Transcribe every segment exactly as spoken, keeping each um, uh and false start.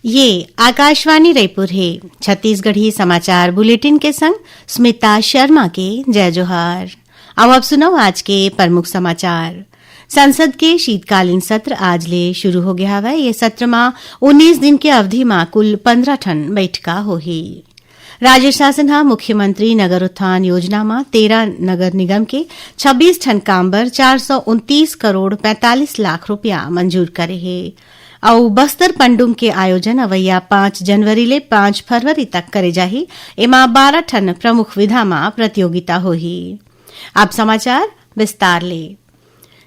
ये आकाशवाणी रायपुर हे। छत्तीसगढ़ी समाचार बुलेटिन के संग स्मिता शर्मा के जय जोहार। अब आप सुनव आज के प्रमुख समाचार। संसद के शीतकालीन सत्र आज ले शुरू हो गया हवय। ये सत्र म उन्नीस दिन के अवधि म कुल पंद्रह ठन बैठका होही। राज्य शासन ह मुख्यमंत्री नगर उत्थान योजना म तेरह नगर निगम के छब्बीस ठन काम बर चार सौ उनतीस करोड़ पैंतालीस लाख रुपया मंजूर करे हे। अउ बस्तर पंडुम के आयोजन अवइया पाँच जनवरी ले पाँच फरवरी तक करे जाही। एमा बारह ठन प्रमुख विधा म प्रतियोगिता होही। अब समाचार विस्तार ले।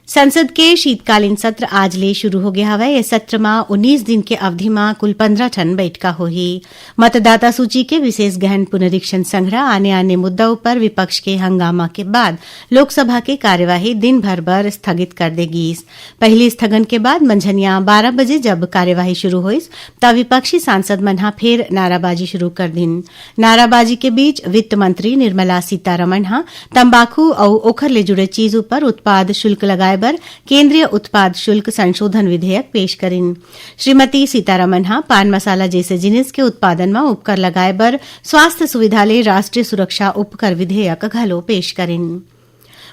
संसद के शीतकालीन सत्र आज ले शुरू हो गया हवय। ये सत्र म उन्नीस दिन के अवधि म कुल पंद्रह ठन बैठका होही। मतदाता सूची के विशेष गहन पुनरीक्षण संग्रह, आने-आने मुद्दा ऊपर विपक्ष के हंगामा के बाद लोकसभा के कार्यवाही दिन भर बर स्थगित कर दे गीस। पहली स्थगन के बाद मंझनिया बारह बजे जब कार्यवाही शुरू होइस, त विपक्षी सांसद मन ह फेर नाराबाजी शुरू कर दिन। नाराबाजी के बीच वित्त मंत्री निर्मला सीतारमण ह तंबाकू अउ ओखर ले जुड़े चीज ऊपर उत्पाद शुल्क लगाए बर केंद्रीय उत्पाद शुल्क संशोधन विधेयक पेश करिन। श्रीमती सीतारमण ह पान मसाला जैसे जिनिस के उत्पादन म उपकर लगाए बर स्वास्थ्य सुविधा ले राष्ट्रीय सुरक्षा उपकर विधेयक घलो पेश करिन।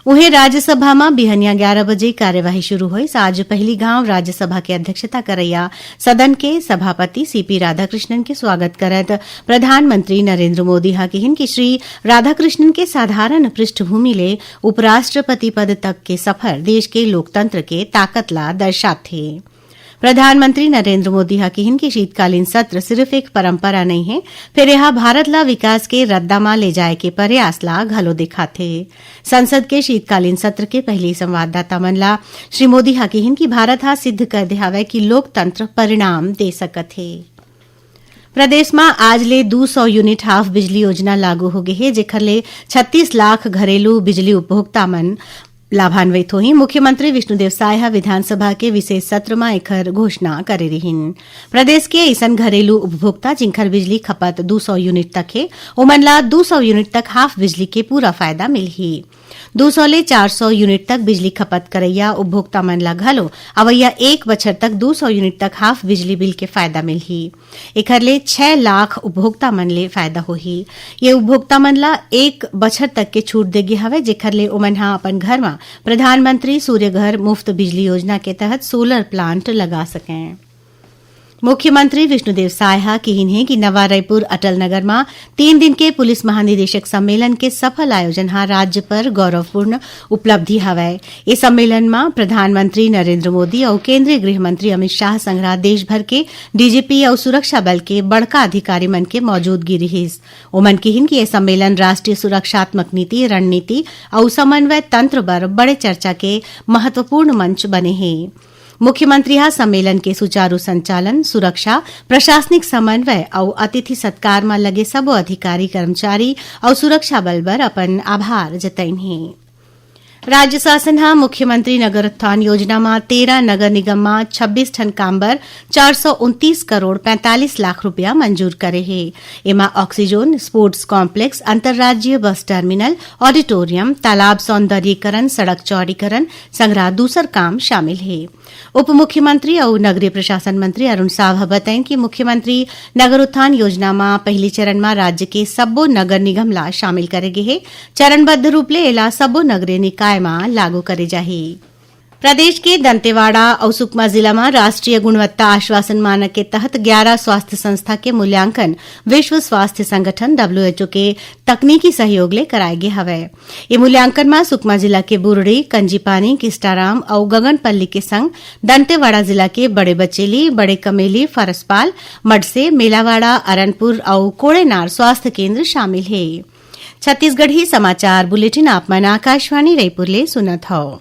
उहें, राज्यसभा म बिहनिया ग्यारह बजे कार्यवाही शुरू होइस। आज पहली घांव राज्यसभा के अध्यक्षता करैया सदन के सभापति सीपी राधाकृष्णन के स्वागत करत प्रधानमंत्री नरेंद्र मोदी ह किहिन कि श्री राधाकृष्णन के साधारण पृष्ठभूमि ले उपराष्ट्रपति पद तक के सफर देश के लोकतंत्र के ताकत ला दर्शाथे। प्रधानमंत्री नरेंद्र मोदी ह किहिन कि शीतकालीन सत्र सिर्फ एक परंपरा नइ हे, फेर एहा भारत ला विकास के रद्दा म ले जाय के प्रयास ला घलो दिखाथे। संसद के शीतकालीन सत्र के पहिली संवाददाता मन ला श्री मोदी ह किहिन कि भारत ह सिद्ध कर दे हवय कि लोकतंत्र परिणाम दे सकत हे। प्रदेश म आज ले दू सौ यूनिट हाफ बिजली योजना लागू हो गे हे, जेखर ले छत्तीस लाख घरेलू बिजली उपभोक्ता मन लाभान्वित होही। मुख्यमंत्री विष्णुदेव साय ह विधानसभा के विशेष सत्र म एखर घोषणा करे रिहिन। प्रदेश के अइसन घरेलू उपभोक्ता जिनखर बिजली खपत दू सौ यूनिट तक हे, ओमन ला दू सौ यूनिट तक हाफ बिजली के पूरा फायदा मिलही। दू सौ ले चार सौ यूनिट तक बिजली खपत करैया उपभोक्ता मन ला घलो अवैया एक बछर तक दू सौ यूनिट तक हाफ बिजली बिल के फायदा मिलही। एखर ले छह लाख उपभोक्ता मन ले फायदा होही। ये उपभोक्ता मन ला एक बछर तक के छूट दे गे हवय, जेखर ले ओमन ह अपन घर म प्रधानमंत्री सूर्य घर मुफ्त बिजली योजना के तहत सोलर प्लांट लगा सकें। मुख्यमंत्री विष्णुदेव साय ह किहिन हे कि नवा रायपुर अटल नगर म तीन दिन के पुलिस महानिदेशक सम्मेलन के सफल आयोजन ह राज्य पर गौरवपूर्ण उपलब्धि हवय। ए सम्मेलन म प्रधानमंत्री नरेंद्र मोदी अउ केंद्रीय गृह मंत्री अमित शाह संघरा देश भर के डीजीपी अउ सुरक्षा बल के बड़का अधिकारी मन के मौजूदगी रिहिस। ओमन किहिन कि ए सम्मेलन राष्ट्रीय सुरक्षात्मक नीति, रणनीति अउ समन्वय तंत्र बर बड़े चर्चा के महत्वपूर्ण मंच बने हे। मुख्यमंत्री ह सम्मेलन के सुचारू संचालन, सुरक्षा, प्रशासनिक समन्वय अउ अतिथि सत्कार म लगे सबो अधिकारी, कर्मचारी अउ सुरक्षा बल बर अपन आभार जतइन हे। राज्य शासन ह मुख्यमंत्री नगर उत्थान योजना म तेरह नगर निगम म छब्बीस ठन काम बर चार सौ उनतीस करोड़ पैंतालीस लाख रुपया मंजूर करे हे। एमा ऑक्सीजोन, स्पोर्ट्स कॉम्प्लेक्स, अंतर्राज्यीय बस टर्मिनल, ऑडिटोरियम, तालाब सौंदर्यीकरण, सड़क चौड़ीकरण संघरा दूसर काम शामिल हे। उप मुख्यमंत्री अउ नगरीय प्रशासन मंत्री अरुण साव ह बतइन कि मुख्यमंत्री नगर उत्थान योजना म पहिली चरण म राज्य के सब्बो नगर निगम ला शामिल करे गे हे। चरणबद्ध रूप ले एला सब्बो नगरीय निकाय म लागू करे जाही। प्रदेश के दंतेवाड़ा अउ सुकमा जिला म राष्ट्रीय गुणवत्ता आश्वासन मानक के तहत ग्यारह स्वास्थ्य संस्था के मूल्यांकन विश्व स्वास्थ्य संगठन, डब्ल्यूएचओ, के तकनीकी सहयोग ले कराए गे हवय। ये मूल्यांकन म सुकमा जिला के बुरड़ी, कंजीपानी, किस्टाराम अउ गगनपल्ली के संग दंतेवाड़ा जिला के बड़े बचेली, बड़े कमेली, फरसपाल, मडसे, मेलावाड़ा, अरनपुर अउ कोड़ेनार स्वास्थ्य केंद्र शामिल हे। छत्तीसगढ़ी समाचार बुलेटिन आप मन आकाशवाणी रायपुर ले सुनत हव।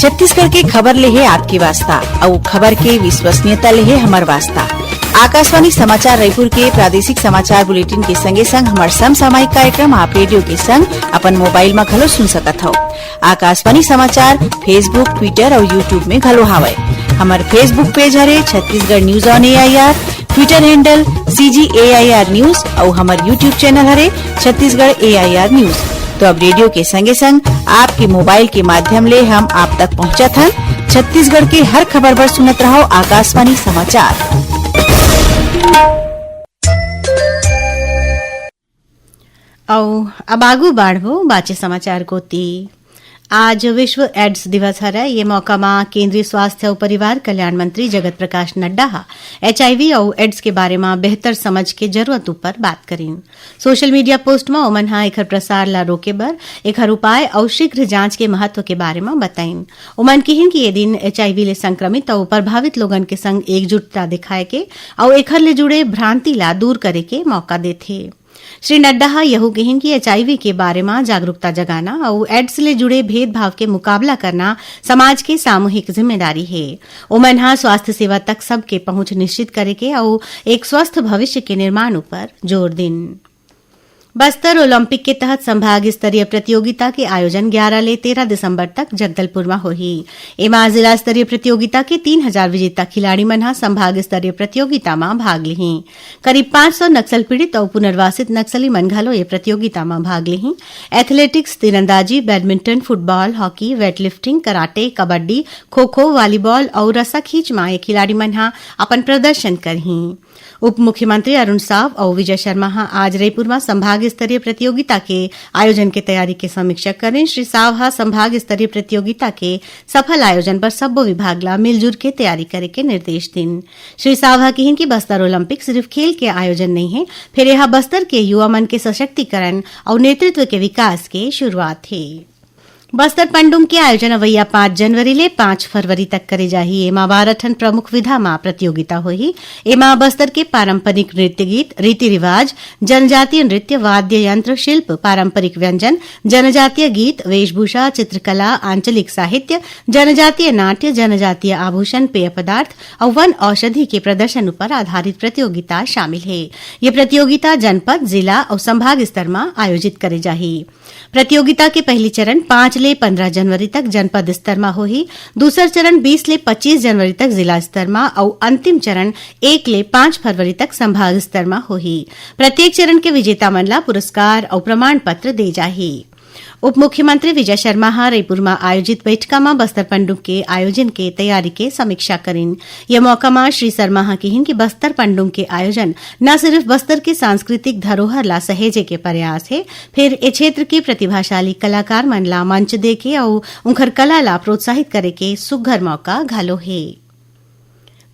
छत्तीसगढ़ के खबर ले हे आपके वास्ता, अउ खबर के विश्वसनीयता ले हे हमर वास्ता। आकाशवाणी समाचार रायपुर के प्रादेशिक समाचार बुलेटिन के संगे संग हमर समसामयिक कार्यक्रम आप रेडियो के संग अपन मोबाइल म घलो सुन सकत हव। आकाशवाणी समाचार Facebook, Twitter अउ YouTube में घलो हावय। हमर Facebook पेज हरे Chhattisgarh news on AIR, Twitter handle CG AIR news अउ हमर YouTube चैनल हरे छत्तीसगढ़ एआईआर न्यूज। तो अब रेडियो के संगे संग आपके मोबाइल के माध्यम ले हम आप तक पहुंचत हन। छत्तीसगढ़ के हर खबर बर सुनत रहव आकाशवाणी समाचार। अउ अब आगू बाढ़बो बाचे समाचार कोति। आज विश्व एड्स दिवस हरय। ये मौका म केंद्रीय स्वास्थ्य अउ परिवार कल्याण मंत्री जगत प्रकाश नड्डा ह एचआईवी अउ एड्स के बारे म बेहतर समझ के जरूरत उपर बात करिन। सोशल मीडिया पोस्ट म ओमन ह एखर प्रसार ला रोके बर, एखर उपाय अउ शीघ्र जांच के महत्व के बारे म बताइन। ओमन किहिन कि ये दिन एचआईवी ले संक्रमित अउ प्रभावित लोगन के संग एकजुटता दिखाए के अउ एखर ले जुड़े भ्रांति ला दूर करे के मौका देथे। श्री नड्डा ह यहू किहिन कि एचआईवी के बारे म जागरूकता जगाना अउ एड्स ले जुड़े भेदभाव के मुकाबला करना समाज के सामूहिक जिम्मेदारी हे। ओमन ह स्वास्थ्य सेवा तक सबके पहुंच निश्चित करे के अउ एक स्वस्थ भविष्य के निर्माण उपर जोर दिन। बस्तर ओलंपिक के तहत संभाग स्तरीय प्रतियोगिता के आयोजन ग्यारा ले तेरा दिसंबर तक जगदलपुर म होही। एमा जिला स्तरीय प्रतियोगिता के तीन हजार विजेता खिलाड़ी मन ह संभाग स्तरीय प्रतियोगिता म भाग लिही। करीब पाँच सौ नक्सल पीड़ित अउ पुनर्वासित नक्सली मन घलो ये प्रतियोगिता म भाग लिही। एथलेटिक्स, तीरंदाजी, badminton, football, hockey, weightlifting, karate, kabaddi, kho kho, volleyball अउ रस्सा खींच म ये खिलाड़ी मन ह अपन प्रदर्शन करही। उप मुख्यमंत्री अरुण साव अउ विजय शर्मा ह आज रईपुर म संभाग स्तरीय प्रतियोगिता के आयोजन के तैयारी के समीक्षा करें। श्री साव ह संभाग स्तरीय प्रतियोगिता के सफल आयोजन बर सब्बो विभाग ला मिलजुल के तैयारी करे के निर्देश दिन। श्री साव ह किहिन कि बस्तर ओलंपिक सिर्फ खेल के आयोजन नइ हे, फेर एहा बस्तर के युवा मन के सशक्तिकरण अउ नेतृत्व के विकास के शुरुआत हे। बस्तर पंडुम के आयोजन अवइया पाँच जनवरी ले पाँच फरवरी तक करे जाही। एमा बारह ठन प्रमुख विधा म प्रतियोगिता होही। एमा बस्तर के पारंपरिक नृत्य गीत, रीति रिवाज, जनजातीय नृत्य, वाद्य यंत्र, शिल्प, पारंपरिक व्यंजन, जनजातीय गीत, वेशभूषा, चित्रकला, आंचलिक साहित्य, जनजातीय नाट्य, जनजातीय आभूषण, पेय पदार्थ अउ वन औषधि के प्रदर्शन उपर आधारित प्रतियोगिता शामिल हे। ये प्रतियोगिता जनपद, जिला अउ संभाग स्तर म आयोजित करे जाही। प्रतियोगिता के पहली चरण पाँच ले पंद्रह जनवरी तक जनपद स्तर म होही, दूसर चरण बीस ले पच्चीस जनवरी तक जिला स्तर म अउ अंतिम चरण एक ले पाँच फरवरी तक संभाग स्तर म होही। प्रत्येक चरण के विजेता मन ला पुरस्कार अउ प्रमाण पत्र दे जाही। उप मुख्यमंत्री विजय शर्मा ह रईपुर म आयोजित बैठका म बस्तर पंडुम के आयोजन के तैयारी के समीक्षा करिन। ये मौका म श्री शर्मा ह किहिन कि बस्तर पंडुम के आयोजन न सिर्फ बस्तर के सांस्कृतिक धरोहर ला सहेजे के प्रयास हे, फेर ए क्षेत्र के प्रतिभाशाली कलाकार मन ला मंच देके अउ उंखर कला ला प्रोत्साहित करे के सुघ्घर मौका घलो हे।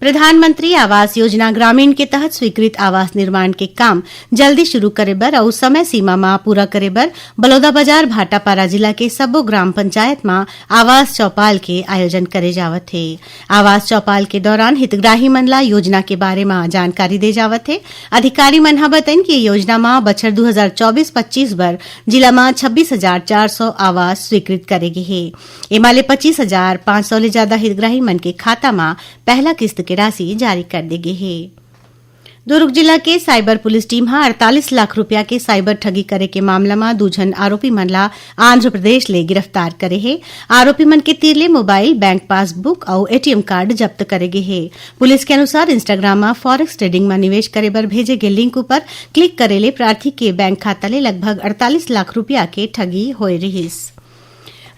प्रधानमंत्री आवास योजना ग्रामीण के तहत स्वीकृत आवास निर्माण के काम जल्दी शुरू करे बर अउ समय सीमा म पूरा करे बर बलौदाबाजार भाटापारा जिला के सब्बो ग्राम पंचायत म आवास चौपाल के आयोजन करे जावत हे। आवास चौपाल के दौरान हितग्राही मन ला योजना के बारे म जानकारी दे जावत हे। अधिकारी मन ह बतइन कि ये योजना म बछर दू हजार चौबीस पच्चीस बर जिला म छब्बीस हजार चार सौ आवास स्वीकृत करे गे हे। एमा ले पच्चीस हजार पाँच सौ ले जादा हितग्राही मन के खाता म पहला किस्त के राशि जारी कर दे गे हे। दुर्ग जिला के साइबर पुलिस टीम ह अड़तालीस लाख रुपया के साइबर ठगी करे के मामला म दू झन आरोपी मन ला आंध्र प्रदेश ले गिरफ्तार करे हे। आरोपी मन के तीर ले मोबाइल, बैंक पासबुक अउ एटीएम कार्ड जब्त करे गे हे। पुलिस के अनुसार Instagram म फॉरेक्स ट्रेडिंग म निवेश करे बर भेजे गे लिंक उपर क्लिक करे ले प्रार्थी के बैंक खाता ले लगभग अड़तालीस लाख रुपया के ठगी होए रिहिस।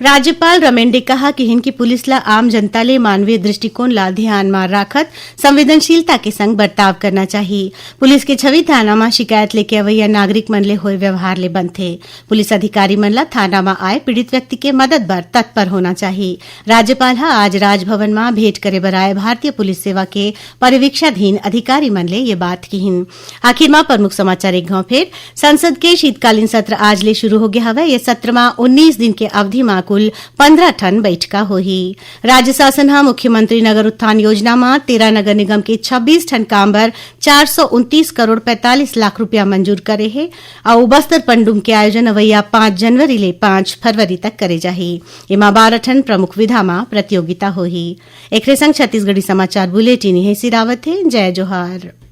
राज्यपाल रमेन डेका ह किहिन कि पुलिस ला आम जनता ले मानवीय दृष्टिकोण ला ध्यान म राखत संवेदनशीलता के संग बर्ताव करना चाही। पुलिस के छवि थाना म शिकायत लेके अवइया नागरिक मन ले होए व्यवहार ले बनथे। पुलिस अधिकारी मन ला थाना म आए पीड़ित व्यक्ति के मदद बर तत्पर होना चाही। राज्यपाल ह आज राजभवन म भेंट करे बर आए भारतीय पुलिस सेवा के परिवीक्षाधीन अधिकारी मन ले ये बात किहिन। आखिर म प्रमुख समाचार एक घाव फेर। संसद के शीतकालीन सत्र आज ले शुरू होगे हवय। ये सत्र म उन्नीस दिन के अवधि म कुल पंद्रह ठन बइठका होही। राज्य शासन ह मुख्यमंत्री नगर उत्थान योजना म तेरह नगर निगम के छब्बीस ठन काम बर चार सौ उनतीस करोड़ पैंतालीस लाख रुपया मंजूर करे हे अउ बस्तर पंडुम के आयोजन अवइया पाँच जनवरी ले पाँच फरवरी तक करे जाही। एमा बारह ठन प्रमुख विधा म प्रतियोगिता होही। एकरे संग छत्तीसगढ़ी समाचार बुलेटिन इहें सिरावत हे। जय जोहार।